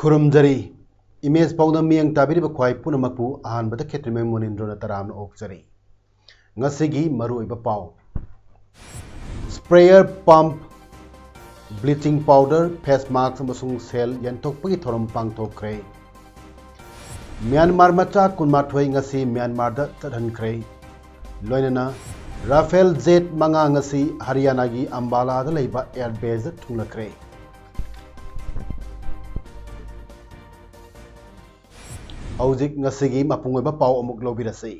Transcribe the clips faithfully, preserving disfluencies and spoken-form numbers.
ꯈꯨꯔꯨꯝꯖꯔꯤ꯫ Image ꯄꯥꯎꯗꯝ ꯃꯤꯠꯌꯦꯡ ꯇꯥꯕꯤꯔꯤꯕ ꯈ꯭ꯋꯥꯏ ꯄꯨꯝꯅꯃꯛꯄꯨ ꯑꯍꯥꯟꯕꯗ ꯈꯦꯇ꯭ꯔꯤꯃꯌꯨꯝ ꯃꯣꯅꯤꯟꯗ꯭ꯔꯣꯅ ꯇꯔꯥꯝꯅ ꯑꯣꯛꯆꯔꯤ꯫ ꯉꯁꯤꯒꯤ ꯃꯔꯨꯑꯣꯏꯕ ꯄꯥꯎ꯫ Sprayer pump, bleaching powder, face mask ꯑꯃꯁꯨꯡ ꯁꯦꯜ ꯌꯦꯟꯊꯣꯛꯄꯒꯤ ꯊꯧꯔꯝ ꯄꯥꯡꯊꯣꯛꯈ꯭ꯔꯦ꯫ ꯃ꯭ꯌꯥꯟꯃꯥꯔ ꯃꯆꯥ ꯀꯨꯟꯃꯥꯊꯣꯏ ꯉꯁꯤ ꯃ꯭ꯌꯥꯟꯃꯥꯔꯗ ꯆꯠꯍꯟꯈ꯭ꯔꯦ꯫ ꯂꯣꯏꯅꯅ ꯔꯥꯐꯦꯜ ꯖꯦꯠ ꯃꯉꯥ ꯉꯁꯤ ꯍꯔꯤꯌꯥꯅꯥꯒꯤ ꯑꯝꯕꯥꯂꯥꯗ ꯂꯩꯕ ꯑꯦꯌꯔ ꯕꯦꯖꯇ ꯊꯨꯡꯂꯈ꯭ꯔꯦ꯫ ꯍꯧꯖꯤꯛ ꯉꯁꯤꯒꯤ ꯃꯄꯨꯡ ꯑꯣꯏꯕ ꯄꯥꯎ ꯑꯃꯨꯛ ꯂꯧꯕꯤꯔꯁꯤ꯫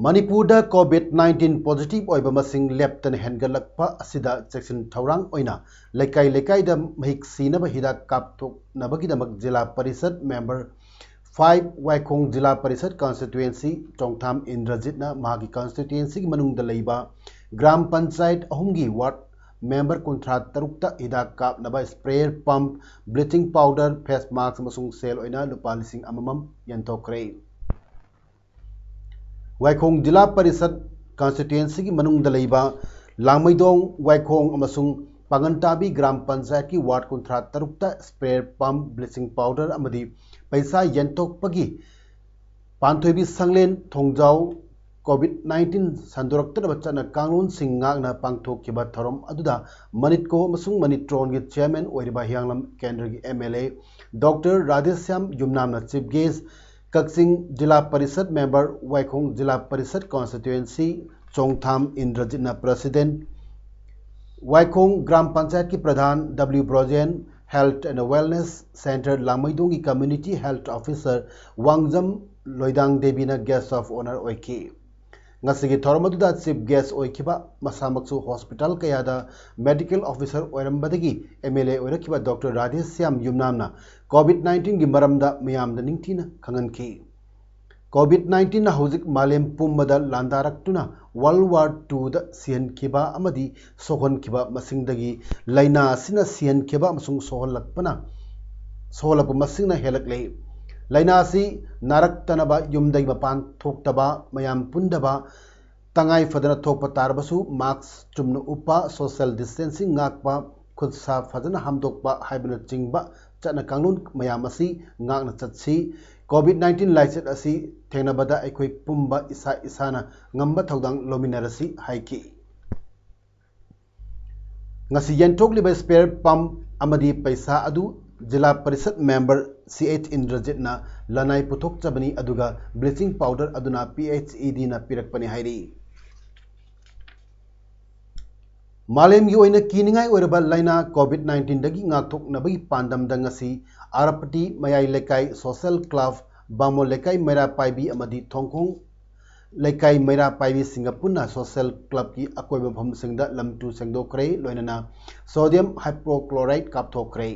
ꯃꯅꯤꯄꯨꯔꯗ COVID nineteen positive ꯑꯣꯏꯕ ꯃꯁꯤꯡ ꯂꯦꯞꯇꯅ ꯍꯦꯟꯒꯠꯂꯛꯄ ꯑꯁꯤꯗ ꯆꯦꯛꯁꯤꯟ ꯊꯧꯔꯥꯡ ꯑꯣꯏꯅ ꯂꯩꯀꯥꯏ ꯂꯩꯀꯥꯏꯗ ꯃꯍꯤꯛ ꯁꯤꯅꯕ ꯍꯤꯗꯥꯛ ꯀꯥꯞꯊꯣꯛꯅꯕꯒꯤꯗꯃꯛ ꯖꯤꯂꯥ Parishad member five ꯋꯥꯏꯈꯣꯡ Zilla Parishad constituency Chongtham ꯏꯟꯗ꯭ꯔꯖꯤꯠꯅ ꯃꯍꯥꯛꯀꯤ constituencyꯒꯤ ꯃꯅꯨꯡꯗ ꯂꯩꯕ ꯒ꯭ꯔꯥꯝ ꯄꯟꯆꯥꯌꯠ ꯑꯍꯨꯝꯒꯤ ward member ꯀꯨꯟꯊ꯭ꯔꯥ ꯇꯔꯨꯛꯇ ꯍꯤꯗꯥꯛ ꯀꯥꯞꯅꯕ sprayer pump, bleaching powder, face mask ꯑꯃꯁꯨꯡ ꯁꯦꯜ ꯑꯣꯏꯅ ꯂꯨꯄꯥ ꯂꯤꯁꯤꯡ ꯑꯃꯃꯝ ꯌꯦꯟꯊꯣꯛꯈ꯭ꯔꯦ꯫ ꯋꯥꯏꯈꯣꯡ ꯖꯤꯂꯥ ꯄꯔꯤꯁꯠ constituencyꯒꯤ ꯃꯅꯨꯡꯗ ꯂꯩꯕ ꯂꯥꯡꯃꯩꯗꯣꯡ, ꯋꯥꯏꯈꯣꯡ ꯑꯃꯁꯨꯡ ꯄꯥꯉꯟꯇꯥꯕꯤ ꯒ꯭ꯔꯥꯝ ꯄꯟꯆꯥꯌꯠꯀꯤ ward ꯀꯨꯟꯊ꯭ꯔꯥ ꯇꯔꯨꯛꯇ sprayer pump, bleaching powder ꯑꯃꯗꯤ ꯄꯩꯁꯥ ꯌꯦꯟꯊꯣꯛꯄꯒꯤ ꯄꯥꯟꯊꯣꯏꯕꯤ ꯁꯪꯂꯦꯟ ꯊꯣꯡꯖꯥꯎ COVID nineteen ꯁꯟꯗꯣꯔꯛꯇꯅꯕ ꯆꯠꯅ ꯀꯥꯡꯂꯣꯟꯁꯤꯡ ꯉꯥꯛꯅ ꯄꯥꯡꯊꯣꯛꯈꯤꯕ ꯊꯧꯔꯝ ꯑꯗꯨꯗ ꯃꯅꯤꯠꯀꯣ ꯑꯃꯁꯨꯡ ꯃꯅꯤꯇ꯭ꯔꯣꯟꯒꯤ chairman ꯑꯣꯏꯔꯤꯕ ꯍꯤꯌꯥꯡꯂꯝ ꯀꯦꯟꯗ꯭ꯔꯒꯤ MLA Doctor ꯔꯥꯙꯦꯁ꯭ꯌꯥꯝ ꯌꯨꯝꯅꯥꯝꯅ chief guest, Kakching Zilla Parishad member, Waikhong Zilla Parishad constituency, Chongtham ꯏꯟꯗ꯭ꯔꯖꯤꯠꯅ president, ꯋꯥꯏꯈꯣꯡ ꯒ꯭ꯔꯥꯝ ꯄꯟꯆꯥꯌꯠꯀꯤ Pradhan W Brojen, Health and Wellness Centre ꯂꯥꯡꯃꯩꯗꯣꯡꯒꯤ community health officer ꯋꯥꯡꯖꯝ ꯂꯣꯏꯗꯥꯡ ꯗꯦꯕꯤꯅ guest of honour ꯑꯣꯏꯈꯤ꯫ ꯉꯁꯤꯒꯤ ꯊꯧꯔꯝ ꯑꯗꯨꯗ chief guest ꯑꯣꯏꯈꯤꯕ, ꯃꯁꯥꯃꯛꯁꯨ hospital ꯀꯌꯥꯗ medical officer ꯑꯣꯏꯔꯝꯕꯗꯒꯤ MLA ꯑꯣꯏꯔꯛꯈꯤꯕ Doctor Radheshyam ꯌꯨꯝꯅꯥꯝꯅ COVID nineteen ꯒꯤ ꯃꯔꯝꯗ ꯃꯤꯌꯥꯝꯗ ꯅꯤꯡꯊꯤꯅ ꯈꯪꯍꯟꯈꯤ꯫ COVID nineteen ꯅ ꯍꯧꯖꯤꯛ ꯃꯥꯂꯦꯝ ꯄꯨꯝꯕꯗ ꯂꯥꯟꯗꯥꯔꯛꯇꯨꯅ World War Two ꯗ ꯁꯤꯍꯟꯈꯤꯕ ꯑꯃꯗꯤ ꯁꯣꯛꯍꯟꯈꯤꯕ ꯃꯁꯤꯡꯗꯒꯤ ꯂꯥꯏꯅꯥ ꯑꯁꯤꯅ ꯁꯤꯍꯟꯈꯤꯕ ꯑꯃꯁꯨꯡ ꯁꯣꯛꯍꯜꯂꯛꯄꯅ, ꯁꯣꯛꯍꯜꯂꯛꯄ ꯃꯁꯤꯡꯅ ꯍꯦꯜꯂꯛꯂꯦ꯫ ꯂꯥꯏꯅꯥ ꯑꯁꯤ ꯅꯥꯔꯛꯇꯅꯕ ꯌꯨꯝꯗꯒꯤ ꯃꯄꯥꯟ ꯊꯣꯛꯇꯕ, ꯃꯌꯥꯝ ꯄꯨꯟꯗꯕ, ꯇꯉꯥꯏ ꯐꯗꯅ ꯊꯣꯛꯄ ꯇꯥꯔꯕꯁꯨ mask ꯆꯨꯝꯅ ꯎꯞꯄ, social distancing ꯉꯥꯛꯄ, ꯈꯨꯠ ꯁꯥ ꯐꯖꯅ ꯍꯥꯝꯗꯣꯛꯄ ꯍꯥꯏꯕꯅꯆꯤꯡꯕ ꯆꯠꯅ ꯀꯥꯡꯂꯣꯟ ꯃꯌꯥꯝ ꯑꯁꯤ ꯉꯥꯛꯅ ꯆꯠꯁꯤ꯫ COVID nineteen ꯂꯥꯏꯆꯠ ꯑꯁꯤ ꯊꯦꯡꯅꯕꯗ ꯑꯩꯈꯣꯏ ꯄꯨꯝꯕ ꯏꯁꯥ ꯏꯁꯥꯅ ꯉꯝꯕ ꯊꯧꯗꯥꯡ ꯂꯧꯃꯤꯟꯅꯔꯁꯤ ꯍꯥꯏꯈꯤ꯫ ꯉꯁꯤ ꯌꯦꯟꯊꯣꯛꯂꯤꯕ spare pump ꯑꯃꯗꯤ ꯄꯩꯁꯥ ꯑꯗꯨ ꯖꯤꯂꯥ ꯄꯔꯤꯁꯠ member C H ꯏꯟꯗ꯭ꯔꯖꯤꯠꯅ ꯂꯅꯥꯏ ꯄꯨꯊꯣꯛꯆꯕꯅꯤ, ꯑꯗꯨꯒ bleaching powder ꯑꯗꯨꯅ PHED ꯅ ꯄꯤꯔꯛꯄꯅꯤ ꯍꯥꯏꯔꯤ꯫ ꯃꯥꯂꯦꯝꯒꯤ ꯑꯣꯏꯅ ꯀꯤꯅꯤꯡꯉꯥꯏ ꯑꯣꯏꯔꯕ ꯂꯥꯏꯅꯥ COVID nineteen ꯗꯒꯤ ꯉꯥꯛꯊꯣꯛꯅꯕꯒꯤ ꯄꯥꯟꯗꯝꯗ ꯉꯁꯤ ꯑꯥꯔꯥꯄꯇꯤ ꯃꯌꯥꯏ ꯂꯩꯀꯥꯏ social club, ꯕꯥꯃꯣꯟ ꯂꯩꯀꯥꯏ ꯃꯩꯔꯥ ꯄꯥꯏꯕꯤ ꯑꯃꯗꯤ ꯊꯣꯡꯈꯣꯡ ꯂꯩꯀꯥꯏ ꯃꯩꯔꯥ ꯄꯥꯏꯕꯤꯁꯤꯡꯒ ꯄꯨꯟꯅ social club ꯀꯤ ꯑꯀꯣꯏꯕ ꯃꯐꯝꯁꯤꯡꯗ ꯂꯝ ꯇꯨ ꯁꯦꯡꯗꯣꯛꯈ꯭ꯔꯦ, ꯂꯣꯏꯅꯅ sodium hypochlorite ꯀꯥꯞꯊꯣꯛꯈ꯭ꯔꯦ꯫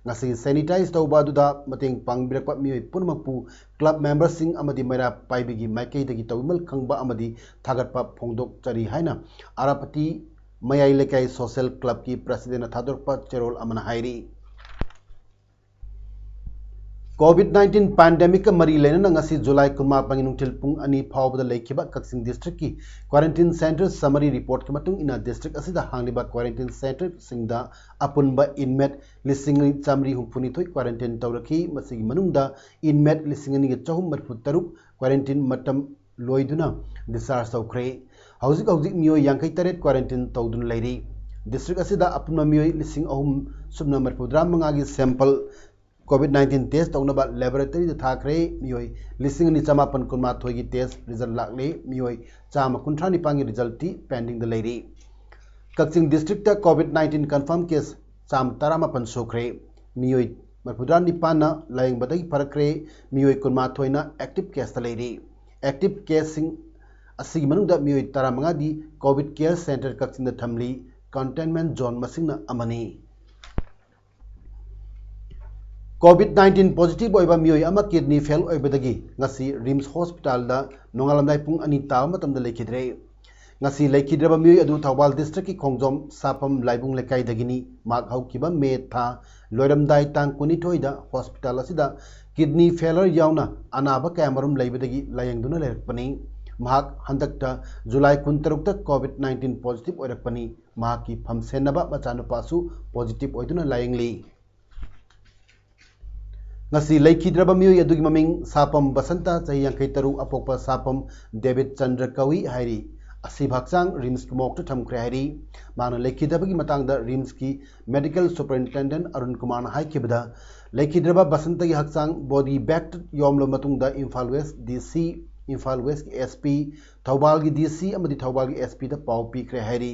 ꯉꯁꯤ sanitize ꯇꯧꯕ ꯑꯗꯨꯗ ꯃꯇꯦꯡ ꯄꯥꯡꯕꯤꯔꯛꯄ ꯃꯤꯑꯣꯏ ꯄꯨꯝꯅꯃꯛꯄꯨ club member ꯁꯤꯡ ꯑꯃꯗꯤ ꯃꯩꯔꯥ ꯄꯥꯏꯕꯤꯒꯤ ꯃꯥꯏꯀꯩꯗꯒꯤ ꯇꯧꯕꯤꯃꯜ ꯈꯪꯕ ꯑꯃꯗꯤ ꯊꯥꯒꯠꯄ ꯐꯣꯡꯗꯣꯛꯆꯔꯤ ꯍꯥꯏꯅ ꯑꯥꯔꯥꯄꯇꯤ ꯃꯌꯥꯏ ꯂꯩꯀꯥꯏ social club ꯀꯤ president ꯅ ꯊꯥꯗꯣꯔꯛꯄ ꯆꯦꯔꯣꯜ ꯑꯃꯅ ꯍꯥꯏꯔꯤ꯫ COVID nineteen pandemic ꯀ ꯃꯔꯤ ꯂꯩꯅꯅ ꯉꯁꯤ July ꯀꯨꯟꯃꯥꯄꯟꯒꯤ ꯅꯨꯡꯊꯤꯜ ꯄꯨꯡ ꯑꯅꯤ ꯐꯥꯎꯕꯗ ꯂꯩꯈꯤꯕ ꯀꯛꯆꯤꯡ district ꯀꯤ quarantine centre summary report ꯀꯤ ꯃꯇꯨꯡ ꯏꯟꯅ district ꯑꯁꯤꯗ ꯍꯥꯡꯂꯤꯕ quarantine centre ꯁꯤꯡꯗ ꯑꯄꯨꯟꯕ inmate ꯂꯤꯁꯤꯡ ꯑꯅꯤ ꯆꯥꯃꯔꯤ ꯍꯨꯝꯐꯨꯅꯤꯊꯣꯏ quarantine ꯇꯧꯔꯛꯈꯤ꯫ ꯃꯁꯤꯒꯤ ꯃꯅꯨꯡꯗ inmate ꯂꯤꯁꯤꯡ ꯑꯅꯤꯒ ꯆꯍꯨꯝ ꯃꯔꯤꯐꯨ ꯇꯔꯨꯛ quarantine ꯃꯇꯝ ꯂꯣꯏꯗꯨꯅ discharge ꯇꯧꯈ꯭ꯔꯦ꯫ ꯍꯧꯖꯤꯛ ꯍꯧꯖꯤꯛ ꯃꯤꯑꯣꯏ ꯌꯥꯡꯈꯩ ꯇꯔꯦꯠ quarantine ꯇꯧꯗꯨꯅ ꯂꯩꯔꯤ꯫ District ꯑꯁꯤꯗ ꯑꯄꯨꯟꯕ ꯃꯤꯑꯣꯏ ꯂꯤꯁꯤꯡ ꯑꯍꯨꯝ ꯁꯨꯞꯅ ꯃꯔꯤꯐꯨꯇꯔꯥ ꯃꯉꯥꯒꯤ sample COVID nineteen test ꯇꯧꯅꯕ laboratory ꯗ ꯊꯥꯈ꯭ꯔꯦ꯫ ꯃꯤꯑꯣꯏ ꯂꯤꯁꯤꯡ ꯑꯅꯤ ꯆꯃꯥꯄꯟ ꯀꯨꯟꯃꯥꯊꯣꯏꯒꯤ test result ꯂꯥꯛꯂꯦ꯫ ꯃꯤꯑꯣꯏ ꯆꯥꯝꯃ ꯀꯨꯟꯊ꯭ꯔꯥ ꯅꯤꯄꯥꯟꯒꯤ result ꯇꯤ pending ꯗ ꯂꯩꯔꯤ꯫ ꯀꯛꯆꯤꯡ district ꯇ COVID nineteen confirm case ꯆꯥꯝꯃ ꯇꯔꯥꯃꯥꯄꯟ ꯁꯨꯈ꯭ꯔꯦ꯫ ꯃꯤꯑꯣꯏ ꯃꯔꯤꯐꯨꯇꯔꯥ ꯅꯤꯄꯥꯟꯅ ꯂꯥꯌꯦꯡꯕꯗꯒꯤ ꯐꯔꯛꯈ꯭ꯔꯦ꯫ ꯃꯤꯑꯣꯏ ꯀꯨꯟꯃꯥꯊꯣꯏꯅ active case ꯇ ꯂꯩꯔꯤ꯫ Active case ꯁꯤꯡ ꯑꯁꯤꯒꯤ ꯃꯅꯨꯡꯗ ꯃꯤꯑꯣꯏ ꯇꯔꯥꯃꯉꯥꯗꯤ COVID Care Center ꯀꯛꯆꯤꯡꯗ ꯊꯝꯂꯤ꯫ Containment zone ꯃꯁꯤꯡꯅ ꯑꯃꯅꯤ꯫ COVID nineteen positive ꯑꯣꯏꯕ ꯃꯤꯑꯣꯏ ꯑꯃ kidney fail ꯑꯣꯏꯕꯗꯒꯤ ꯉꯁꯤ RIMS hospitalꯗ ꯅꯣꯡꯉꯥꯜꯂꯝꯗꯥꯏ ꯄꯨꯡ ꯑꯅꯤ ꯇꯥꯕ ꯃꯇꯝꯗ ꯂꯩꯈꯤꯗ꯭ꯔꯦ꯫ ꯉꯁꯤ ꯂꯩꯈꯤꯗ꯭ꯔꯕ ꯃꯤꯑꯣꯏ ꯑꯗꯨ ꯊꯧꯕꯥꯜ districtꯀꯤ ꯈꯣꯡꯖꯣꯝ ꯁꯥꯐꯝ ꯂꯥꯏꯕꯨꯡ ꯂꯩꯀꯥꯏꯗꯒꯤꯅꯤ꯫ ꯃꯍꯥꯛ ꯍꯧꯈꯤꯕ ꯃꯦ ꯊꯥ ꯂꯣꯏꯔꯝꯗꯥꯏ ꯇꯥꯡ ꯀꯨꯟꯅꯤꯊꯣꯏꯗ hospital ꯑꯁꯤꯗ kidney failure ꯌꯥꯎꯅ ꯑꯅꯥꯕ ꯀꯌꯥꯃꯔꯨꯝ ꯂꯩꯕꯗꯒꯤ ꯂꯥꯌꯦꯡꯗꯨꯅ ꯂꯩꯔꯛꯄꯅꯤ꯫ ꯃꯍꯥꯛ ꯍꯟꯗꯛꯇ ꯖꯨꯂꯥꯏ ꯀꯨꯟꯇꯔꯨꯛꯇ COVID nineteen positive ꯑꯣꯏꯔꯛꯄꯅꯤ꯫ ꯃꯍꯥꯛꯀꯤ ꯐꯝꯁꯦꯟꯅꯕ ꯃꯆꯥꯅꯨꯄꯥꯁꯨ positive ꯑꯣꯏꯗꯨꯅ ꯂꯥꯌꯦꯡꯂꯤ꯫ ꯉꯁꯤ ꯂꯩꯈꯤꯗ꯭ꯔꯕ ꯃꯤꯑꯣꯏ ꯑꯗꯨꯒꯤ ꯃꯃꯤꯡ ꯁꯥꯄꯝ ꯕꯁꯟꯇ, ꯆꯍꯤ ꯌꯥꯡꯈꯩ ꯇꯔꯨꯛ, ꯑꯄꯣꯛꯄ ꯁꯥꯄꯝ ꯗꯦꯕꯤꯠ ꯆꯟꯗ꯭ꯔ ꯀꯧꯏ ꯍꯥꯏꯔꯤ꯫ ꯑꯁꯤꯕ ꯍꯛꯆꯥꯡ RIMSꯀꯤ morgueꯇ ꯊꯝꯈ꯭ꯔꯦ ꯍꯥꯏꯔꯤ꯫ ꯃꯍꯥꯛꯅ ꯂꯩꯈꯤꯗꯕꯒꯤ ꯃꯇꯥꯡꯗ RIMSꯀꯤ medical superintendent ꯑꯔꯨꯟ ꯀꯨꯃꯥꯔꯅ ꯍꯥꯏꯈꯤꯕꯗ, ꯂꯩꯈꯤꯗ꯭ꯔꯕ ꯕꯁꯟꯇꯒꯤ ꯍꯛꯆꯥꯡ body bagꯇ ꯌꯣꯝꯂꯕ ꯃꯇꯨꯡꯗ Imphal West DC, Imphal Westꯀꯤ SP, ꯊꯧꯕꯥꯜꯒꯤ DC ꯑꯃꯗꯤ ꯊꯧꯕꯥꯜꯒꯤ SPꯗ ꯄꯥꯎ ꯄꯤꯈ꯭ꯔꯦ ꯍꯥꯏꯔꯤ꯫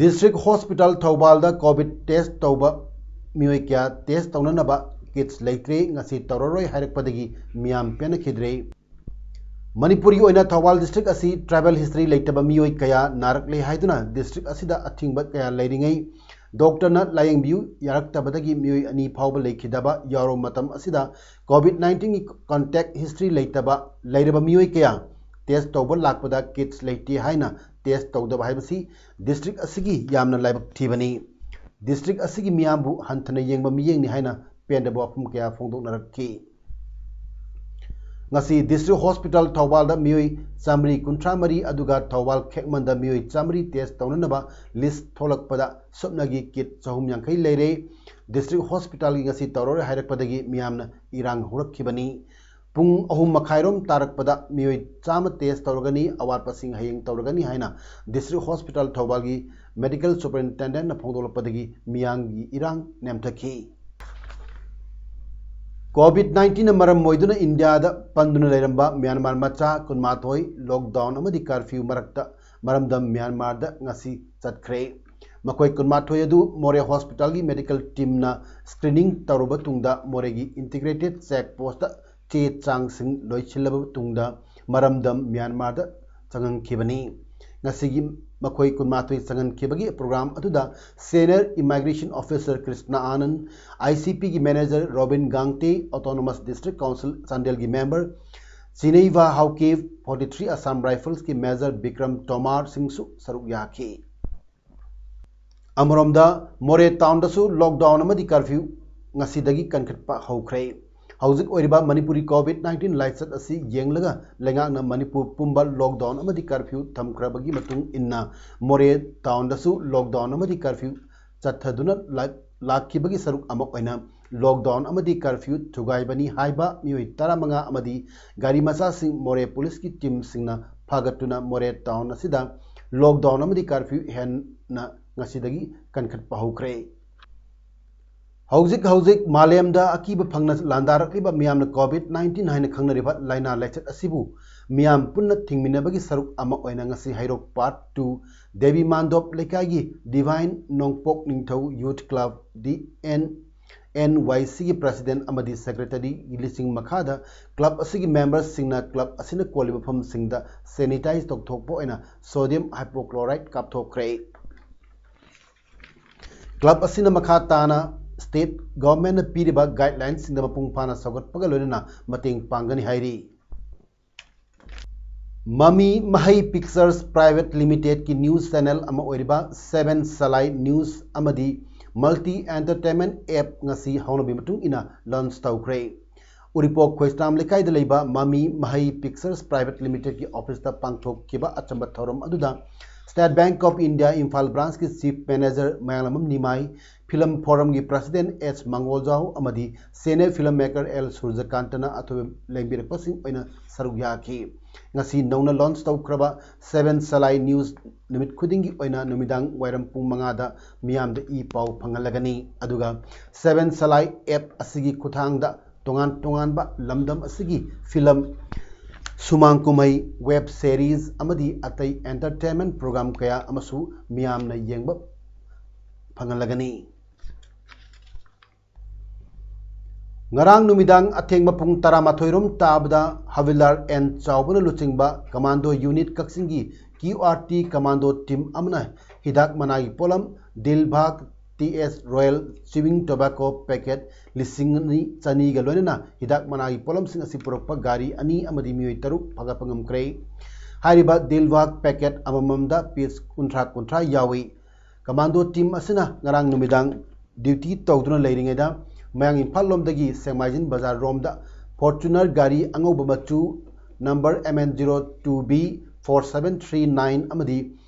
District Hospital ꯊꯧꯕꯥꯜꯗ COVID test ꯇꯧꯕ ꯃꯤꯑꯣꯏ ꯀꯌꯥ test ꯇꯧꯅꯅꯕ kits ꯂꯩꯇ꯭ꯔꯦ꯫ ꯉꯁꯤ ꯇꯧꯔꯔꯣꯏ ꯍꯥꯏꯔꯛꯄꯗꯒꯤ ꯃꯤꯌꯥꯝ ꯄꯦꯟꯅꯈꯤꯗ꯭ꯔꯦ꯫ ꯃꯅꯤꯄꯨꯔꯒꯤ ꯑꯣꯏꯅ ꯊꯧꯕꯥꯜ district ꯑꯁꯤ tribal history ꯂꯩꯇꯕ ꯃꯤꯑꯣꯏ ꯀꯌꯥ ꯅꯥꯔꯛꯂꯦ ꯍꯥꯏꯗꯨꯅ district ꯑꯁꯤꯗ ꯑꯊꯤꯡꯕ ꯀꯌꯥ ꯂꯩꯔꯤꯉꯩ doctorꯅ ꯂꯥꯌꯦꯡꯕꯤꯌꯨ ꯌꯥꯔꯛꯇꯕꯗꯒꯤ ꯃꯤꯑꯣꯏ ꯑꯅꯤ ꯐꯥꯎꯕ ꯂꯩꯈꯤꯗꯕ ꯌꯥꯎꯔꯕ ꯃꯇꯝ ꯑꯁꯤꯗ COVID nineteenꯒꯤ contact history ꯂꯩꯇꯕ ꯂꯩꯔꯕ ꯃꯤꯑꯣꯏ ꯀꯌꯥ test ꯇꯧꯕ ꯂꯥꯛꯄꯗ kits ꯂꯩꯇꯦ ꯍꯥꯏꯅ test ꯇꯧꯗꯕ ꯍꯥꯏꯕꯁꯤ district ꯑꯁꯤꯒꯤ ꯌꯥꯝꯅ ꯂꯥꯏꯕꯛ ꯊꯤꯕꯅꯤ꯫ District ꯑꯁꯤꯒꯤ ꯃꯤꯌꯥꯝꯕꯨ ꯍꯟꯊꯅ ꯌꯦꯡꯕ ꯃꯤꯠꯌꯦꯡꯅꯤ ꯍꯥꯏꯅ ꯄꯦꯟꯗꯕ ꯋꯥꯐꯝ ꯀꯌꯥ ꯐꯣꯡꯗꯣꯛꯅꯔꯛꯈꯤ꯫ ꯉꯁꯤ District Hospital ꯊꯧꯕꯥꯜꯗ ꯃꯤꯑꯣꯏ ꯆꯥꯃꯔꯤ ꯀꯨꯟꯊ꯭ꯔꯥ ꯃꯔꯤ, ꯑꯗꯨꯒ ꯊꯧꯕꯥꯜ ꯈꯦꯛꯃꯟꯗ ꯃꯤꯑꯣꯏ ꯆꯥꯃꯔꯤ test ꯇꯧꯅꯅꯕ list ꯊꯣꯛꯂꯛꯄꯗ ꯁꯨꯞꯅꯒꯤ kit ꯆꯍꯨꯝ ꯌꯥꯡꯈꯩ ꯂꯩꯔꯦ꯫ District Hospitalꯒꯤ ꯉꯁꯤ ꯇꯧꯔꯔꯣꯏ ꯍꯥꯏꯔꯛꯄꯗꯒꯤ ꯃꯤꯌꯥꯝꯅ ꯏꯔꯥꯡ ꯍꯧꯔꯛꯈꯤꯕꯅꯤ꯫ ꯄꯨꯡ ꯑꯍꯨꯝ ꯃꯈꯥꯏꯔꯣꯝ ꯇꯥꯔꯛꯄꯗ ꯃꯤꯑꯣꯏ ꯆꯥꯝꯃ test ꯇꯧꯔꯒꯅꯤ, ꯑꯋꯥꯠꯄꯁꯤꯡ ꯍꯌꯦꯡ ꯇꯧꯔꯒꯅꯤ ꯍꯥꯏꯅ District Hospital ꯊꯧꯕꯥꯜꯒꯤ medical superintendentꯅ ꯐꯣꯡꯗꯣꯛꯂꯛꯄꯗꯒꯤ ꯃꯤꯌꯥꯝꯒꯤ ꯏꯔꯥꯡ ꯅꯦꯝꯊꯈꯤ꯫ COVID nineteenꯅ ꯃꯔꯝ ꯑꯣꯏꯗꯨꯅ ꯏꯟꯗꯤꯌꯥꯗ ꯄꯟꯗꯨꯅ ꯂꯩꯔꯝꯕ ꯃ꯭ꯌꯥꯟꯃꯥꯔ ꯃꯆꯥ ꯀꯨꯟꯃꯥꯊꯣꯏ lockdown ꯑꯃꯗꯤ curfew ꯃꯔꯛꯇ ꯃꯔꯝꯗꯝ ꯃ꯭ꯌꯥꯟꯃꯥꯔꯗ ꯉꯁꯤ ꯆꯠꯈ꯭ꯔꯦ꯫ ꯃꯈꯣꯏ ꯀꯨꯟꯃꯥꯊꯣꯏ ꯑꯗꯨ ꯃꯣꯔꯦ hospitalꯒꯤ medical teamꯅ screening ꯇꯧꯔꯕ ꯇꯨꯡꯗ ꯃꯣꯔꯦꯒꯤ integrated check postꯇ ꯆꯦ ꯆꯥꯡꯁꯤꯡ ꯂꯣꯏꯁꯤꯜꯂꯕ ꯇꯨꯡꯗ ꯃꯔꯝꯗꯝ ꯃ꯭ꯌꯥꯟꯃꯥꯔꯗ ꯆꯪꯍꯟꯈꯤꯕꯅꯤ꯫ ꯉꯁꯤꯒꯤ ꯃꯈꯣꯏ ꯀꯨꯟꯃꯥꯊꯣꯏ ꯆꯪꯍꯟꯈꯤꯕꯒꯤ ꯄ꯭ꯔꯣꯒ꯭ꯔꯥꯝ ꯑꯗꯨꯗ Senior Immigration Officer Krishna Anand, ICP ꯒꯤ manager Robin Gangte, Autonomous District Council ꯆꯥꯟꯗꯦꯜꯒꯤ member ꯆꯤꯅꯩꯕ Haokip, forty three Assam Rifles ꯀꯤ major ꯕꯤꯀ꯭ꯔꯝ ꯇꯣꯃꯥꯔ ꯁꯤꯡꯁꯨ ꯁꯔꯨꯛ ꯌꯥꯈꯤ꯫ ꯑꯃꯔꯣꯝꯗ ꯃꯣꯔꯦ ꯇꯥꯎꯟꯗꯁꯨ ꯂꯣꯛꯗꯥꯎꯟ ꯑꯃꯗꯤ ꯀꯔꯐ꯭ꯌꯨ ꯉꯁꯤꯗꯒꯤ ꯀꯟꯈꯠꯄ ꯍꯧꯈ꯭ꯔꯦ꯫ ꯍꯧꯖꯤꯛ ꯑꯣꯏꯔꯤꯕ ꯃꯅꯤꯄꯨꯔꯤ ꯀꯣꯚꯤꯗ nineteen ꯂꯥꯏꯆꯠ ꯑꯁꯤ ꯌꯦꯡꯂꯒ ꯂꯩꯉꯥꯛꯅ ꯃꯅꯤꯄꯨꯔ ꯄꯨꯝꯕ ꯂꯣꯛꯗꯥꯎꯟ ꯑꯃꯗꯤ ꯀꯔꯐ꯭ꯌꯨ ꯊꯝꯈ꯭ꯔꯕꯒꯤ ꯃꯇꯨꯡ ꯏꯟꯅ ꯃꯣꯔꯦ ꯇꯥꯎꯟꯗꯁꯨ ꯂꯣꯛꯗꯥꯎꯟ ꯑꯃꯗꯤ ꯀꯔꯐ꯭ꯌꯨ ꯆꯠꯊꯗꯨꯅ ꯂꯥꯛ-, ꯂꯥꯛꯈꯤꯕꯒꯤ ꯁꯔꯨꯛ ꯑꯃ ꯑꯣꯏꯅ ꯂꯣꯛꯗꯥꯎꯟ ꯑꯃꯗꯤ ꯀꯔꯐ꯭ꯌꯨ ꯊꯨꯒꯥꯏꯕꯅꯤ ꯍꯥꯏꯕ ꯃꯤꯑꯣꯏ ꯇꯔꯥꯃꯉꯥ ꯑꯃꯗꯤ ꯒꯥꯔꯤ ꯃꯆꯥꯁꯤꯡ ꯃꯣꯔꯦ ꯄꯨꯂꯤꯁꯀꯤ ꯇꯤꯝꯁꯤꯡꯅ ꯐꯥꯒꯠꯇꯨꯅ ꯃꯣꯔꯦ ꯇꯥꯎꯟ ꯑꯁꯤꯗ ꯂꯣꯛꯗꯥꯎꯟ ꯑꯃꯗꯤ ꯀꯔꯐ꯭ꯌꯨ ꯍꯦꯟꯅ ꯉꯁꯤꯗꯒꯤ ꯀꯟꯈꯠꯄ ꯍꯧꯈ꯭ꯔꯦ꯫ ꯍꯧꯖꯤꯛ ꯍꯧꯖꯤꯛ ꯃꯥꯂꯦꯝꯗ ꯑꯀꯤꯕ ꯐꯪꯅ ꯂꯥꯟꯗꯥꯔꯛꯂꯤꯕ ꯃꯤꯌꯥꯝꯅ ꯀꯣꯚꯤꯗ nineteen ꯍꯥꯏꯅ ꯈꯪꯅꯔꯤꯕ ꯂꯥꯏꯅꯥ ꯂꯥꯏꯆꯠ ꯑꯁꯤꯕꯨ ꯃꯤꯌꯥꯝ ꯄꯨꯟꯅ ꯊꯤꯡꯃꯤꯟꯅꯕꯒꯤ ꯁꯔꯨꯛ ꯑꯃ ꯑꯣꯏꯅ ꯉꯁꯤ ꯍꯩꯔꯣꯛ Part two ꯗꯦꯕꯤ ꯃꯥꯟꯗꯣꯞ ꯂꯩꯀꯥꯏꯒꯤ divine Nongpok Ningthou youth club, D N N Y ꯁꯤꯒꯤ president ꯑꯃꯗꯤ secretary ꯂꯨꯆꯤꯡ ꯃꯈꯥꯗ ꯀ꯭ꯂꯕ ꯑꯁꯤꯒꯤ memberꯁꯤꯡꯅ ꯀ꯭ꯂꯕ ꯑꯁꯤꯅ ꯀꯣꯜꯂꯤꯕ ꯃꯐꯝꯁꯤꯡꯗ sanitize ꯇꯧꯊꯣꯛꯄ ꯑꯣꯏꯅ sodium hypochlorite ꯀꯥꯞꯊꯣꯛꯈ꯭ꯔꯦ꯫ ꯀ꯭ꯂꯕ ꯑꯁꯤꯅ ꯃꯈꯥ ꯇꯥꯅ state governmentꯅ ꯄꯤꯔꯤꯕ guidelineꯁꯤꯡꯗ ꯃꯄꯨꯡ ꯐꯥꯅ ꯁꯧꯒꯠꯄꯒ ꯂꯣꯏꯅꯅ ꯃꯇꯦꯡ ꯄꯥꯡꯒꯅꯤ ꯍꯥꯏꯔꯤ꯫ ꯃꯃꯤ ꯃꯍꯩ Pictures Private Limitedꯀꯤ news channel ꯑꯃ ꯑꯣꯏꯔꯤꯕ Seven Salai News ꯑꯃꯗꯤ Multi Entertainment app ꯉꯁꯤ ꯍꯧꯅꯕꯤ ꯃꯇꯨꯡ ꯏꯟꯅ launch ꯇꯧꯈ꯭ꯔꯦ꯫ ꯎꯔꯤꯄꯣꯛ ꯈꯣꯏꯁꯇꯥꯝ ꯂꯩꯀꯥꯏꯗ ꯂꯩꯕ ꯃꯃꯤ ꯃꯍꯩ Pictures Private Limitedꯀꯤ officeꯇ ꯄꯥꯡꯊꯣꯛꯈꯤꯕ ꯑꯆꯝꯕ ꯊꯧꯔꯝ ꯑꯗꯨꯗ State Bank of India Imphal branchꯀꯤ chief manager Mayanglambam Nimai, film forumꯒꯤ president ꯑꯦꯁ ꯃꯪꯒꯣꯜꯖꯥꯎ ꯑꯃꯗꯤ senior film maker ꯑꯦꯜ ꯁꯨꯔꯖꯀꯥꯟꯇꯅ ꯑꯊꯣꯏꯕ ꯂꯦꯡꯕꯤꯔꯛꯄꯁꯤꯡ ꯑꯣꯏꯅ ꯁꯔꯨꯛ ꯌꯥꯈꯤ꯫ ꯉꯁꯤ ꯅꯧꯅ launch ꯇꯧꯈ꯭ꯔꯕ Seven Salai News ꯅꯨꯃꯤꯠ ꯈꯨꯗꯤꯡꯒꯤ ꯑꯣꯏꯅ ꯅꯨꯃꯤꯗꯥꯡ ꯋꯥꯏꯔꯝ ꯄꯨꯡ ꯃꯉꯥꯗ ꯃꯤꯌꯥꯝꯗ ꯏ ꯄꯥꯎ ꯐꯪꯍꯜꯂꯒꯅꯤ꯫ ꯑꯗꯨꯒ Seven Salai app ꯑꯁꯤꯒꯤ ꯈꯨꯠꯊꯥꯡꯗ ꯇꯣꯉꯥꯟ ꯇꯣꯉꯥꯟꯕ ꯂꯝꯗꯝ ꯑꯁꯤꯒꯤ film, ꯁꯨꯃꯥꯡ ꯀꯨꯝꯍꯩ, web series ꯑꯃꯗꯤ ꯑꯇꯩ entertainment program ꯀꯌꯥ ꯑꯃꯁꯨ ꯃꯤꯌꯥꯝꯅ ꯌꯦꯡꯕ ꯐꯪꯍꯜꯂꯒꯅꯤ꯫ ꯉꯔꯥꯡ ꯅꯨꯃꯤꯗꯥꯡ ꯑꯊꯦꯡꯕ ꯄꯨꯡ ꯇꯔꯥꯃꯥꯊꯣꯏ ꯔꯣꯝ ꯇꯥꯕꯗ ꯍꯕꯤꯜꯗꯥꯔ ꯑꯦꯟ ꯆꯥꯎꯕꯅ ꯂꯨꯆꯤꯡꯕ ꯀꯃꯥꯟꯗꯣ ꯌꯨꯅꯤꯠ ꯀꯛꯆꯤꯡꯒꯤ Q R T commando team ꯑꯃꯅ ꯍꯤꯗꯥꯛ ꯃꯅꯥꯒꯤ ꯄꯣꯠꯂꯝ ꯗꯤꯜꯚꯥꯒ T S Royal chewing tobacco packet ꯂꯤꯁꯤꯡ ꯑꯅꯤ ꯆꯅꯤꯒ ꯂꯣꯏꯅꯅ ꯍꯤꯗꯥꯛ ꯃꯅꯥꯒꯤ ꯄꯣꯠꯂꯝꯁꯤꯡ ꯑꯁꯤ ꯄꯨꯔꯛꯄ ꯒꯥꯔꯤ ꯑꯅꯤ ꯑꯃꯗꯤ ꯃꯤꯑꯣꯏ ꯇꯔꯨꯛ ꯐꯥꯒꯠꯄ ꯉꯝꯈ꯭ꯔꯦ꯫ ꯍꯥꯏꯔꯤꯕ ꯗꯤꯜꯚꯥꯒ ꯄꯦꯀꯦꯠ ꯑꯃꯃꯝꯗ ꯄꯤꯁ ꯀꯨꯟꯊ꯭ꯔꯥ ꯀꯨꯟꯊ꯭ꯔꯥ ꯌꯥꯎꯏ꯫ ꯀꯃꯥꯟꯗꯣ ꯇꯤꯝ ꯑꯁꯤꯅ ꯉꯔꯥꯡ ꯅꯨꯃꯤꯗꯥꯡ ꯗ꯭ꯌꯨꯇꯤ ꯇꯧꯗꯨꯅ ꯂꯩꯔꯤꯉꯩꯗ ꯃꯌꯥꯡ ꯏꯝꯐꯥꯜ ꯂꯣꯝꯗꯒꯤ ꯁꯦꯛꯃꯥꯏꯖꯤꯟ ꯕꯖꯥꯔ ꯔꯣꯝꯗ ꯐꯣꯔꯆꯨꯅꯔ ꯒꯥꯔꯤ ꯑꯉꯧꯕ ꯃꯆꯨ number M N zero two B four seven three nine ꯑꯃꯗꯤ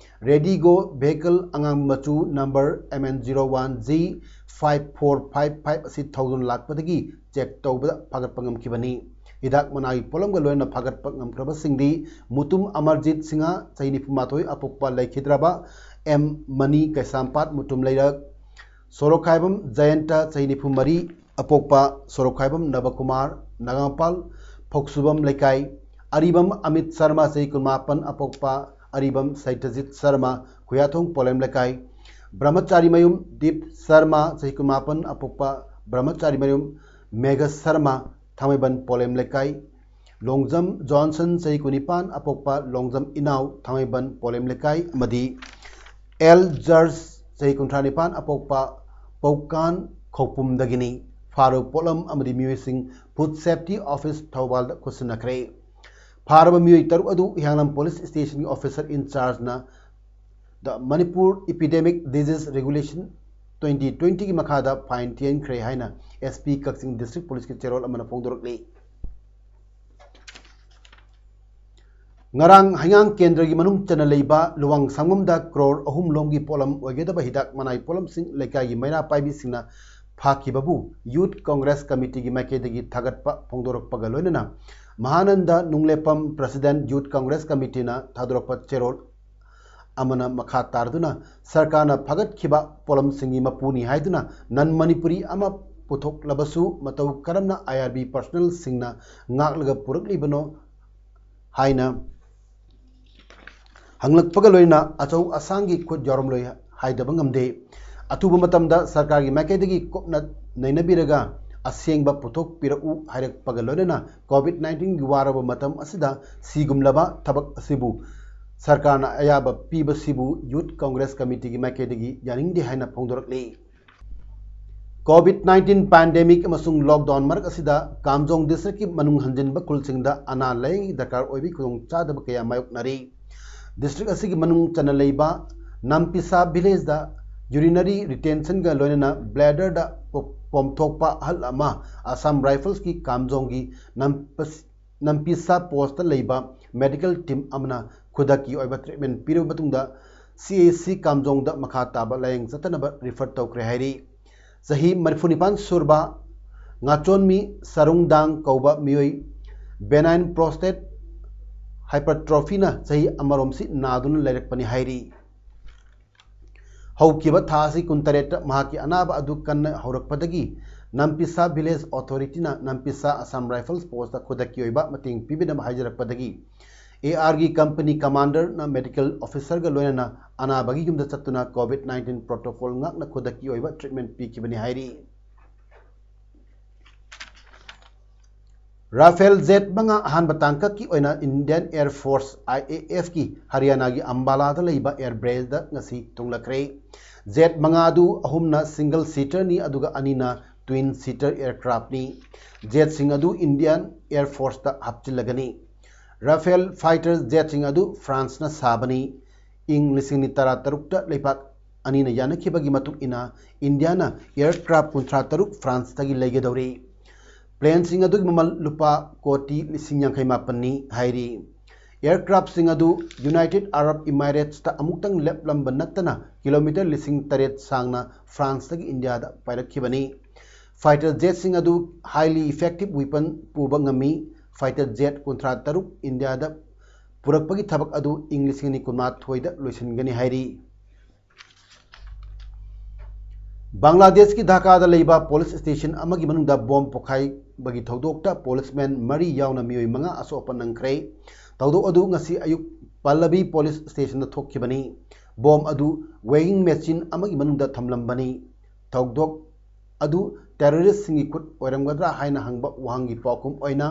ꯔꯦꯗꯤꯒꯣ ꯚꯦꯍꯤꯀꯜ ꯑꯉꯥꯡꯕ ꯃꯆꯨ number M N zero one G five four five five ꯑꯁꯤ ꯊꯧꯗꯨꯅ ꯂꯥꯛꯄꯗꯒꯤ ꯆꯦꯛ ꯇꯧꯕꯗ ꯐꯥꯒꯠꯄ ꯉꯝꯈꯤꯕꯅꯤ꯫ ꯍꯤꯗꯥꯛ ꯃꯅꯥꯒꯤ ꯄꯣꯠꯂꯝꯒ ꯂꯣꯏꯅꯅ ꯐꯥꯒꯠꯄ ꯉꯝꯈ꯭ꯔꯕꯁꯤꯡꯗꯤ ꯃꯨꯇꯨꯝ ꯑꯃꯔꯖꯤꯠ ꯁꯤꯡꯍ, ꯆꯍꯤ ꯅꯤꯐꯨ ꯃꯥꯊꯣꯏ, ꯑꯄꯣꯛꯄ ꯂꯩꯈꯤꯗ꯭ꯔꯕ ꯑꯦꯝ ꯃꯅꯤ, ꯀꯩꯁꯥꯝꯄꯥꯠ ꯃꯨꯇꯨꯝ ꯂꯩꯔꯛ, ꯁꯣꯔꯣꯛꯈꯥꯏꯕꯝ ꯖꯌꯟꯇ, ꯆꯍꯤ ꯅꯤꯐꯨ ꯃꯔꯤ, ꯑꯄꯣꯛꯄ ꯁꯣꯔꯣꯛꯈꯥꯏꯕꯝ ꯅꯕꯀꯨꯃꯥꯔ, ꯅꯒꯥꯃꯄꯥꯜ ꯐꯧꯁꯨꯕꯝ ꯂꯩꯀꯥꯏ, ꯑꯔꯤꯕꯝ ꯑꯃꯤꯠ ꯁꯔꯃ, ꯆꯍꯤ ꯀꯨꯟꯃꯥꯄꯟ, ꯑꯄꯣꯛꯄ ꯑꯔꯤꯕꯝ ꯁꯩꯇꯖꯤꯠ ꯁꯔꯃ, ꯈꯨꯌꯥꯊꯣꯡ ꯄꯣꯂꯦꯝ ꯂꯩꯀꯥꯏ, ꯕ꯭ꯔꯍꯃꯆꯥꯔꯤ ꯃꯌꯨꯝ ꯗꯤꯞ ꯁꯔꯃ, ꯆꯍꯤ ꯀꯨꯟꯃꯥꯄꯟ, ꯑꯄꯣꯛꯄ ꯕ꯭ꯔꯍꯃꯆꯥꯔꯤ ꯃꯌꯨꯝ ꯃꯦꯘ ꯁꯔꯃ, ꯊꯥꯡꯃꯩꯕꯟ ꯄꯣꯂꯦꯝ ꯂꯩꯀꯥꯏ, ꯂꯣꯡꯖꯝ ꯖꯣꯟꯁꯟ, ꯆꯍꯤ ꯀꯨꯟꯅꯤꯄꯥꯟ, ꯑꯄꯣꯛꯄ ꯂꯣꯡꯖꯝ ꯏꯅꯥꯎ, ꯊꯥꯡꯃꯩꯕꯟ ꯄꯣꯂꯦꯝ ꯂꯩꯀꯥꯏ, ꯑꯃꯗꯤ ꯑꯦꯜ ꯖꯔꯖ, ꯆꯍꯤ ꯀꯨꯟꯊ꯭ꯔꯥ ꯅꯤꯄꯥꯟ, ꯑꯄꯣꯛꯄ ꯄꯧꯀꯥꯟ ꯈꯧꯄꯨꯝꯗꯒꯤꯅꯤ꯫ ꯐꯥꯔꯕ ꯄꯣꯠꯂꯝ ꯑꯃꯗꯤ ꯃꯤꯑꯣꯏꯁꯤꯡ ꯐꯨꯗ ꯁꯦꯐꯇꯤ ꯑꯣꯐꯤꯁ ꯊꯧꯕꯥꯜꯗ ꯈꯨꯠꯁꯤꯟꯅꯈ꯭ꯔꯦ꯫ ꯐꯥꯔꯕ ꯃꯤꯑꯣꯏ ꯇꯔꯨꯛ ꯑꯗꯨ ꯍꯤꯌꯥꯡꯂꯝ ꯄꯨꯂꯤꯁ ꯁ꯭ꯇꯦꯁꯟꯒꯤ ꯑꯣꯐꯤꯁꯔ ꯏꯟꯆꯥꯔꯖꯅ the Manipur epidemic disease regulation twenty ꯇ꯭ꯋꯦꯟꯇꯤꯒꯤ ꯃꯈꯥꯗ ꯐꯥꯏꯟ ꯊꯤꯍꯟꯈ꯭ꯔꯦ ꯍꯥꯏꯅ ꯑꯦꯁ ꯄꯤ ꯀꯛꯆꯤꯡ ꯗꯤꯁꯇ꯭ꯔꯤꯛ ꯄꯨꯂꯤꯁꯀꯤ ꯆꯦꯔꯣꯜ ꯑꯃꯅ ꯐꯣꯡꯗꯣꯔꯛꯂꯤ꯫ ꯉꯔꯥꯡ ꯍꯩꯉꯥꯡ ꯀꯦꯟꯗ꯭ꯔꯒꯤ ꯃꯅꯨꯡ ꯆꯟꯅ ꯂꯩꯕ ꯂꯨꯋꯥꯡ ꯁꯪꯉꯝꯗ ꯀ꯭ꯔꯣꯔ ꯑꯍꯨꯝ ꯂꯣꯝꯒꯤ ꯄꯣꯠꯂꯝ ꯑꯣꯏꯒꯗꯕ ꯍꯤꯗꯥꯛ ꯃꯅꯥꯏ ꯄꯣꯠꯂꯝꯁꯤꯡ ꯂꯩꯀꯥꯏꯒꯤ ꯃꯩꯔꯥ ꯄꯥꯏꯕꯤꯁꯤꯡꯅ ꯐꯥꯈꯤꯕꯕꯨ ꯌꯨꯊ ꯀꯣꯡꯒ꯭ꯔꯦꯁ ꯀꯃꯤꯇꯤꯒꯤ ꯃꯥꯏꯀꯩꯗꯒꯤ ꯊꯥꯒꯠꯄ ꯐꯣꯡꯗꯣꯔꯛꯄꯒ ꯂꯣꯏꯅꯅ ꯃꯍꯥꯅꯟꯗ ꯅꯨꯡꯂꯦꯞꯄꯝ, ꯄ꯭ꯔꯁꯤꯗꯦꯟꯠ, ꯌꯨꯊ ꯀꯣꯡꯒ꯭ꯔꯦꯁ ꯀꯃꯤꯇꯤꯅ ꯊꯥꯗꯣꯔꯛꯄ ꯆꯦꯔꯣꯜ ꯑꯃꯅ ꯃꯈꯥ ꯇꯥꯔꯗꯨꯅ ꯁꯔꯀꯥꯔꯅ ꯐꯥꯒꯠꯈꯤꯕ ꯄꯣꯠꯂꯝꯁꯤꯡꯒꯤ ꯃꯄꯨꯅꯤ ꯍꯥꯏꯗꯨꯅ ꯅꯟ ꯃꯅꯤꯄꯨꯔꯤ ꯑꯃ ꯄꯨꯊꯣꯛꯂꯕꯁꯨ ꯃꯇꯧ ꯀꯔꯝꯅ ꯑꯥꯏ ꯑꯥꯔ ꯕꯤ ꯄꯔꯁꯅꯦꯜꯁꯤꯡꯅ ꯉꯥꯛꯂꯒ ꯄꯨꯔꯛꯂꯤꯕꯅꯣ ꯍꯥꯏꯅ ꯍꯪꯂꯛꯄꯒ ꯂꯣꯏꯅꯅ ꯑꯆꯧ ꯑꯁꯥꯡꯒꯤ ꯈꯨꯠ ꯌꯥꯎꯔꯝꯂꯣꯏ ꯍꯥꯏꯗꯕ ꯉꯝꯗꯦ꯫ ꯑꯊꯨꯕ ꯃꯇꯝꯗ ꯁꯔꯀꯥꯔꯒꯤ ꯃꯥꯏꯀꯩꯗꯒꯤ ꯀꯨꯞꯅ ꯅꯩꯅꯕꯤꯔꯒ ꯑꯁꯦꯡꯕ ꯄꯨꯊꯣꯛꯄꯤꯔꯛꯎ ꯍꯥꯏꯔꯛꯄꯒ ꯂꯣꯏꯅꯅ COVID nineteen ꯒꯤ ꯋꯥꯔꯕ ꯃꯇꯝ ꯑꯁꯤꯗ ꯁꯤꯒꯨꯝꯂꯕ ꯊꯕꯛ ꯑꯁꯤꯕꯨ ꯁꯔꯀꯥꯔꯅ ꯑꯌꯥꯕ ꯄꯤꯕꯁꯤꯕꯨ Youth Congress Committee ꯒꯤ ꯃꯥꯏꯀꯩꯗꯒꯤ ꯌꯥꯅꯤꯡꯗꯦ ꯍꯥꯏꯅ ꯐꯣꯡꯗꯣꯔꯛꯂꯤ꯫ COVID nineteen pandemic ꯑꯃꯁꯨꯡ lockdown ꯃꯔꯛ ꯑꯁꯤꯗ ꯀꯥꯝꯖꯣꯡ district ꯀꯤ ꯃꯅꯨꯡ ꯍꯟꯖꯤꯟꯕ ꯈꯨꯜꯁꯤꯡꯗ ꯑꯅꯥ ꯂꯥꯌꯦꯡꯒꯤ ꯗꯔꯀꯥꯔ ꯑꯣꯏꯕꯒꯤ ꯈꯨꯗꯣꯡꯆꯥꯗꯕ ꯀꯌꯥ ꯃꯥꯌꯣꯛꯅꯔꯤ꯫ District ꯑꯁꯤꯒꯤ ꯃꯅꯨꯡ ꯆꯟꯅ ꯂꯩꯕ ꯅꯝꯄꯤꯁꯥ village ꯗ urinary retention ꯒ ꯂꯣꯏꯅꯅ bladder ꯗ ꯄꯣ-, ꯄꯣꯝꯊꯣꯛꯄ ꯑꯍꯜ ꯑꯃ Assam Rifles ꯀꯤ ꯀꯥꯝꯖꯣꯡꯒꯤ ꯅꯝꯄꯁ-, ꯅꯝꯄꯤꯁꯥ post ꯇ ꯂꯩꯕ medical team ꯑꯃꯅ ꯈꯨꯗꯛꯀꯤ ꯑꯣꯏꯕ treatment ꯄꯤꯔꯕ ꯃꯇꯨꯡꯗ C H C ꯀꯥꯝꯖꯣꯡꯗ ꯃꯈꯥ ꯇꯥꯕ ꯂꯥꯌꯦꯡ ꯆꯠꯊꯅꯕ refer ꯇꯧꯈ꯭ꯔꯦ ꯍꯥꯏꯔꯤ꯫ ꯆꯍꯤ ꯃꯔꯤꯐꯨ ꯅꯤꯄꯥꯟ ꯁꯨꯔꯕ ꯉꯥꯆꯣꯟꯃꯤ ꯁꯔꯨꯡꯗꯥꯡ ꯀꯧꯕ ꯃꯤꯑꯣꯏ benign prostate hypertrophy ꯅ ꯆꯍꯤ ꯑꯃꯔꯣꯝꯁꯤ ꯅꯥꯗꯨꯅ ꯂꯩꯔꯛꯄꯅꯤ ꯍꯥꯏꯔꯤ꯫ ꯍꯧꯈꯤꯕ ꯊꯥ ꯑꯁꯤ ꯀꯨꯟꯇꯔꯦꯠꯇ ꯃꯍꯥꯛꯀꯤ ꯑꯅꯥꯕ ꯑꯗꯨ ꯀꯟꯅ ꯍꯧꯔꯛꯄꯗꯒꯤ ꯅꯝꯄꯤꯁꯥ village authority ꯅ ꯅꯝꯄꯤꯁꯥ Assam Rifles post ꯇ ꯈꯨꯗꯛꯀꯤ ꯑꯣꯏꯕ ꯃꯇꯦꯡ ꯄꯤꯕꯤꯅꯕ ꯍꯥꯏꯖꯔꯛꯄꯗꯒꯤ A R ꯒꯤ company commander ꯅ medical officer ꯒ ꯂꯣꯏꯅꯅ ꯑꯅꯥꯕꯒꯤ ꯌꯨꯝꯗ ꯆꯠꯇꯨꯅ COVID nineteen protocol ꯉꯥꯛꯅ ꯈꯨꯗꯛꯀꯤ ꯑꯣꯏꯕ treatment ꯄꯤꯈꯤꯕꯅꯤ ꯍꯥꯏꯔꯤ꯫ Rafale jet ꯃꯉꯥ ꯑꯍꯥꯟꯕ ꯇꯥꯡꯀꯛꯀꯤ ꯑꯣꯏꯅ Indian Air Force, I A F ꯀꯤ ꯍꯔꯤꯌꯥꯅꯥꯒꯤ ꯑꯝꯕꯥꯂꯥꯗ ꯂꯩꯕ air base ꯗ ꯉꯁꯤ ꯊꯨꯡꯂꯈ꯭ꯔꯦ꯫ Jet ꯃꯉꯥ ꯑꯗꯨ ꯑꯍꯨꯝꯅ single seater ꯅꯤ, ꯑꯗꯨꯒ ꯑꯅꯤꯅ twin seater aircraft ꯅꯤ꯫ Jet ꯁꯤꯡ ꯑꯗꯨ Indian Air Force ꯇ ꯍꯥꯞꯆꯤꯜꯂꯒꯅꯤ꯫ Rafale fighter jet ꯁꯤꯡ ꯑꯗꯨ France ꯅ ꯁꯥꯕꯅꯤ꯫ ꯏꯪ ꯂꯤꯁꯤꯡ ꯑꯅꯤ ꯇꯔꯥꯇꯔꯨꯛꯇ ꯂꯩꯕꯥꯛ ꯑꯅꯤꯅ ꯌꯥꯅꯈꯤꯕꯒꯤ ꯃꯇꯨꯡ ꯏꯟꯅ ꯏꯟꯗꯤꯌꯥꯅ aircraft ꯀꯨꯟꯊ꯭ꯔꯥ ꯇꯔꯨꯛ France ꯇꯒꯤ ꯂꯩꯒꯗꯧꯔꯤ꯫ Plane ꯁꯤꯡ ꯑꯗꯨꯒꯤ ꯃꯃꯜ ꯂꯨꯄꯥ ꯀꯣꯇꯤ ꯂꯤꯁꯤꯡ ꯌꯥꯡꯈꯩ ꯃꯥꯄꯟꯅꯤ ꯍꯥꯏꯔꯤ꯫ Aircraft ꯁꯤꯡ ꯑꯗꯨ United Arab Emirates ꯇ ꯑꯃꯨꯛꯇꯪ ꯂꯦꯞꯂꯝꯕ ꯅꯠꯇꯅ kilometre ꯂꯤꯁꯤꯡ ꯇꯔꯦꯠ ꯁꯥꯡꯅ France ꯇꯒꯤ ꯏꯟꯗꯤꯌꯥꯗ ꯄꯥꯏꯔꯛꯈꯤꯕꯅꯤ꯫ Fighter jet ꯁꯤꯡ ꯑꯗꯨ highly effective weapon ꯄꯨꯕ ꯉꯝꯃꯤ꯫ Fighter jet ꯀꯨꯟꯊ꯭ꯔꯥ ꯇꯔꯨꯛ ꯏꯟꯗꯤꯌꯥꯗ ꯄꯨꯔꯛꯄꯒꯤ ꯊꯕꯛ ꯑꯗꯨ ꯏꯪ ꯂꯤꯁꯤꯡ ꯑꯅꯤ ꯀꯨꯟꯃꯥꯊꯣꯏꯗ ꯂꯣꯏꯁꯤꯟꯒꯅꯤ ꯍꯥꯏꯔꯤ꯫ ꯕꯪꯒ꯭ꯂꯥꯗꯦꯁꯀꯤ ꯙꯥꯀꯥꯗ ꯂꯩꯕ police station ꯑꯃꯒꯤ ꯃꯅꯨꯡꯗ bomb ꯄꯣꯈꯥꯏꯕꯒꯤ ꯊꯧꯗꯣꯛꯇ policeman ꯃꯔꯤ ꯌꯥꯎꯅ ꯃꯤꯑꯣꯏ ꯃꯉꯥ ꯑꯁꯣꯛ ꯑꯄꯟ ꯅꯪꯈ꯭ꯔꯦ꯫ ꯊꯧꯗꯣꯛ ꯑꯗꯨ ꯉꯁꯤ ꯑꯌꯨꯛ ꯄꯜꯂꯕꯤ police station ꯗ ꯊꯣꯛꯈꯤꯕꯅꯤ꯫ Bomb ꯑꯗꯨ weighing machine ꯑꯃꯒꯤ ꯃꯅꯨꯡꯗ ꯊꯝꯂꯝꯕꯅꯤ꯫ ꯊꯧꯗꯣꯛ ꯑꯗꯨ terroristꯁꯤꯡꯒꯤ ꯈꯨꯠ ꯑꯣꯏꯔꯝꯒꯗ꯭ꯔꯥ ꯍꯥꯏꯅ ꯍꯪꯕ ꯋꯥꯍꯪꯒꯤ ꯄꯥꯎꯈꯨꯝ ꯑꯣꯏꯅ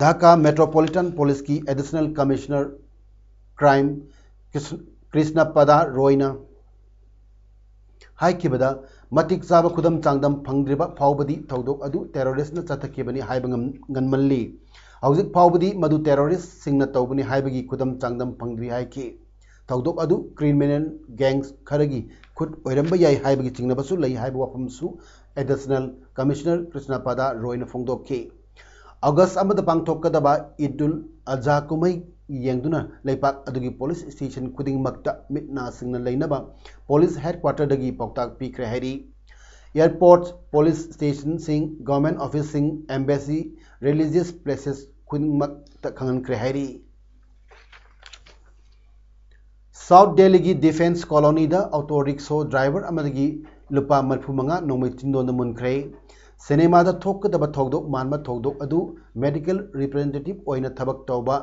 Dhaka Metropolitan Policeꯀꯤ Additional Commissioner Crime ꯀ꯭ꯔꯤꯁ-, ꯀ꯭ꯔꯤꯁꯅꯄꯥꯗꯥ ꯔꯣꯏꯅ ꯍꯥꯏꯈꯤꯕꯗ, ꯃꯇꯤꯛ ꯆꯥꯕ ꯈꯨꯗꯝ ꯆꯥꯡꯗꯝ ꯐꯪꯗ꯭ꯔꯤꯕ ꯐꯥꯎꯕꯗꯤ ꯊꯧꯗꯣꯛ ꯑꯗꯨ terroristꯅ ꯆꯠꯊꯈꯤꯕꯅꯤ ꯍꯥꯏꯕ ꯉꯝ-, ꯉꯟꯃꯜꯂꯤ꯫ ꯍꯧꯖꯤꯛ ꯐꯥꯎꯕꯗꯤ ꯃꯗꯨ terroristꯁꯤꯡꯅ ꯇꯧꯕꯅꯤ ꯍꯥꯏꯕꯒꯤ ꯈꯨꯗꯝ ꯆꯥꯡꯗꯝ ꯐꯪꯗ꯭ꯔꯤ ꯍꯥꯏꯈꯤ꯫ ꯊꯧꯗꯣꯛ ꯑꯗꯨ criminal gangs ꯈꯔꯒꯤ ꯈꯨꯠ ꯑꯣꯏꯔꯝꯕ ꯌꯥꯏ ꯍꯥꯏꯕꯒꯤ ꯆꯤꯡꯅꯕꯁꯨ ꯂꯩ ꯍꯥꯏꯕ ꯋꯥꯐꯝꯁꯨ Additional Commissioner ꯀ꯭ꯔꯤꯁꯅꯄꯥꯗꯥ ꯔꯣꯏꯅ ꯐꯣꯡꯗꯣꯛꯈꯤ꯫ ꯑꯣꯒꯁ ꯑꯃꯗ ꯄꯥꯡꯊꯣꯛꯀꯗꯕ ꯏꯗ ꯎꯜ ꯑꯖꯍꯥ ꯀꯨꯝꯍꯩ ꯌꯦꯡꯗꯨꯅ ꯂꯩꯄꯥꯛ ꯑꯗꯨꯒꯤ police station ꯈꯨꯗꯤꯡꯃꯛꯇ ꯃꯤꯠ ꯅꯥꯁꯤꯡꯅ ꯂꯩꯅꯕ police headquarterꯗꯒꯤ ꯄꯥꯎꯇꯥꯛ ꯄꯤꯈ꯭ꯔꯦ ꯍꯥꯏꯔꯤ꯫ Airport, police stationꯁꯤꯡ, government officeꯁꯤꯡ, embassy, religious places ꯈꯨꯗꯤꯡꯃꯛꯇ ꯈꯪꯍꯟꯈ꯭ꯔꯦ ꯍꯥꯏꯔꯤ꯫ South Delhiꯒꯤ Defence Colonyꯗ auto rickshaw driver ꯑꯃꯗꯒꯤ ꯂꯨꯄꯥ ꯃꯔꯤꯐꯨ ꯃꯉꯥ ꯅꯣꯡꯃꯩ ꯆꯤꯟꯗꯣꯟꯗ ꯃꯨꯟꯈ꯭ꯔꯦ꯫ ꯁꯤꯅꯦꯃꯥꯗ ꯊꯣꯛꯀꯗꯕ ꯊꯧꯗꯣꯛ ꯃꯥꯟꯕ ꯊꯧꯗꯣꯛ ꯑꯗꯨ medical representative ꯑꯣꯏꯅ ꯊꯕꯛ ꯇꯧꯕ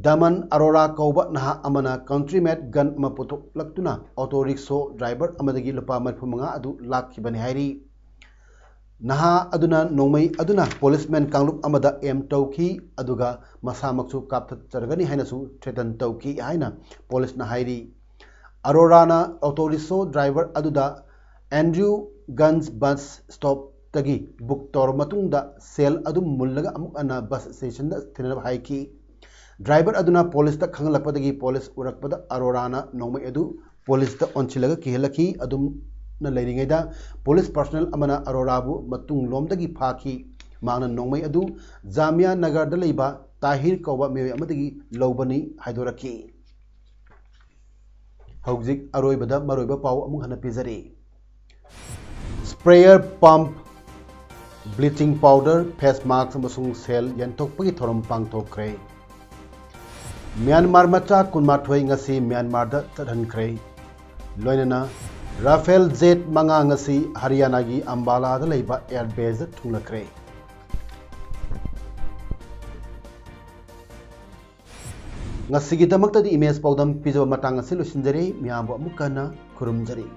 ꯗꯃꯟ ꯑꯔꯣꯔꯥ ꯀꯧꯕ ꯅꯍꯥ ꯑꯃꯅ country made gun ꯑꯃ ꯄꯨꯊꯣꯛꯂꯛꯇꯨꯅ auto rickshaw driver ꯑꯃꯗꯒꯤ ꯂꯨꯄꯥ ꯃꯔꯤꯐꯨ ꯃꯉꯥ ꯑꯗꯨ ꯂꯥꯛꯈꯤꯕꯅꯤ ꯍꯥꯏꯔꯤ꯫ ꯅꯍꯥ ꯑꯗꯨꯅ ꯅꯣꯡꯃꯩ ꯑꯗꯨꯅ policeman ꯀꯥꯡꯂꯨꯞ ꯑꯃꯗ aim ꯇꯧꯈꯤ, ꯑꯗꯨꯒ ꯃꯁꯥꯃꯛꯁꯨ ꯀꯥꯞꯊꯠꯆꯔꯒꯅꯤ ꯍꯥꯏꯅꯁꯨ threaten ꯇꯧꯈꯤ ꯍꯥꯏꯅ policeꯅ ꯍꯥꯏꯔꯤ꯫ ꯑꯔꯣꯔꯥꯅ auto rickshaw driver ꯑꯗꯨꯗ Andrew Ganj bus stopꯇꯒꯤ book ꯇꯧꯔꯕ ꯃꯇꯨꯡꯗ cell ꯑꯗꯨ ꯃꯨꯜꯂꯒ ꯑꯃꯨꯛ ꯍꯟꯅ bus stationꯗ ꯊꯤꯟꯅꯕ ꯍꯥꯏꯈꯤ꯫ Driver ꯑꯗꯨꯅ policeꯇ ꯈꯪꯍꯜꯂꯛꯄꯗꯒꯤ police ꯎꯔꯛꯄꯗ ꯑꯔꯣꯔꯥꯅ ꯅꯣꯡꯃꯩ ꯑꯗꯨ policeꯇ ꯑꯣꯟꯁꯤꯜꯂꯒ ꯀꯤꯍꯜꯂꯛꯈꯤ꯫ ꯑꯗꯨꯝꯅ ꯂꯩꯔꯤꯉꯩꯗ police personnel ꯑꯃꯅ ꯑꯔꯣꯔꯥꯕꯨ ꯃꯇꯨꯡꯂꯣꯝꯗꯒꯤ ꯐꯥꯈꯤ꯫ ꯃꯍꯥꯛꯅ ꯅꯣꯡꯃꯩ ꯑꯗꯨ ꯖꯥꯃꯤꯌꯥ ꯅꯒꯔꯗ ꯂꯩꯕ ꯇꯥꯍꯤꯔ ꯀꯧꯕ ꯃꯤꯑꯣꯏ ꯑꯃꯗꯒꯤ ꯂꯧꯕꯅꯤ ꯍꯥꯏꯗꯣꯔꯛꯈꯤ꯫ ꯍꯧꯖꯤꯛ ꯑꯔꯣꯏꯕꯗ ꯃꯔꯨꯑꯣꯏꯕ ꯄꯥꯎ ꯑꯃꯨꯛ ꯍꯟꯅ ꯄꯤꯖꯔꯤ꯫ Sprayer pump, bleaching powder, face mask ꯑꯃꯁꯨꯡ cell ꯌꯦꯟꯊꯣꯛꯄꯒꯤ ꯊꯧꯔꯝ ꯄꯥꯡꯊꯣꯛꯈ꯭ꯔꯦ꯫ ꯃ꯭ꯌꯥꯟꯃꯥꯔ ꯃꯆꯥ ꯀꯨꯟꯃꯥꯊꯣꯏ ꯉꯁꯤ ꯃ꯭ꯌꯥꯟꯃꯥꯔꯗ ꯆꯠꯍꯟꯈ꯭ꯔꯦ꯫ ꯂꯣꯏꯅꯅ Rafale jet ꯃꯉꯥ ꯉꯁꯤ ꯍꯔꯤꯌꯥꯅꯥꯒꯤ ꯑꯝꯕꯥꯂꯥꯗ ꯂꯩꯕ air baseꯇ ꯊꯨꯡꯂꯈ꯭ꯔꯦ꯫ ꯉꯁꯤꯒꯤꯗꯃꯛꯇꯗꯤ ꯏꯃꯦꯖ ꯄꯥꯎꯗꯝ ꯄꯤꯖꯕ ꯃꯇꯥꯡ ꯑꯁꯤ ꯂꯣꯏꯁꯤꯟꯖꯔꯦ꯫ ꯃꯤꯌꯥꯝꯕꯨ ꯑꯃꯨꯛ ꯍꯟꯅ ꯈꯨꯔꯨꯝꯖꯔꯤ꯫